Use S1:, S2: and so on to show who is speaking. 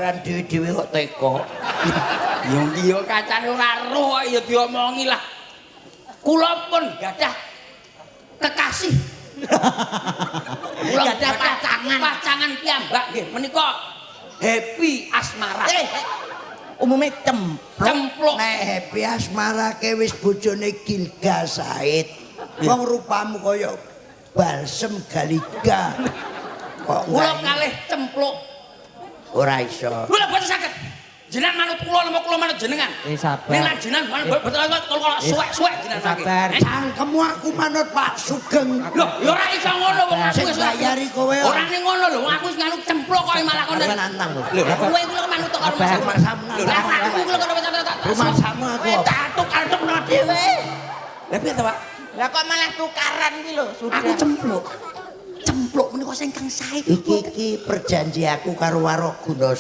S1: Bayaran dhewe-dhewe kok teko.
S2: Ya ndi ya kancane ora roh kok ya diomongi lah. Kula pun gadah kekasih. Kula
S3: Gadah pacangan.
S2: Pacangan piyambak nggih menika Happy Asmara.
S3: Eh, umume cempluk.
S2: Cempluk.
S1: Nek Happy Asmara ke wis bojone Gilga Said. Wong rupamu kaya balsem galiga. Kok
S2: Kula
S1: nggak
S2: kalih cempluk.
S1: Ora iso.
S2: Kula boten saged. Jenengan manut kula napa kula manut jenengan?
S4: Eh, sabar.
S2: Ning lan jenengan manut boten kula suwek-suwek jenengan mangke.
S4: Sabar.
S2: Eh,
S1: Cangkemmu aku manut Pak Sugeng.
S2: Lho, ya ora iso ngono wong aku
S1: Sing
S2: wis
S1: bayari kowe.
S2: Ora ning ngono lho, wong aku wis nganu cempluk kok malah kono.
S1: Aku nantang lho.
S2: Lho, kowe iku lho manut karo
S4: Sabar.
S1: Rumahsamu
S2: Lho, lah aku iku lho karo
S1: Rumahsamu aku.
S3: Kowe tatuk-atukno dhewe.
S2: Lah piye to, Pak?
S3: Lah kok malah tukaran kuwi lho, sudah.
S2: Aku cempluk. Cempluk menika sing kang sae.
S1: Iki iki perjanji aku karo Warok Guna.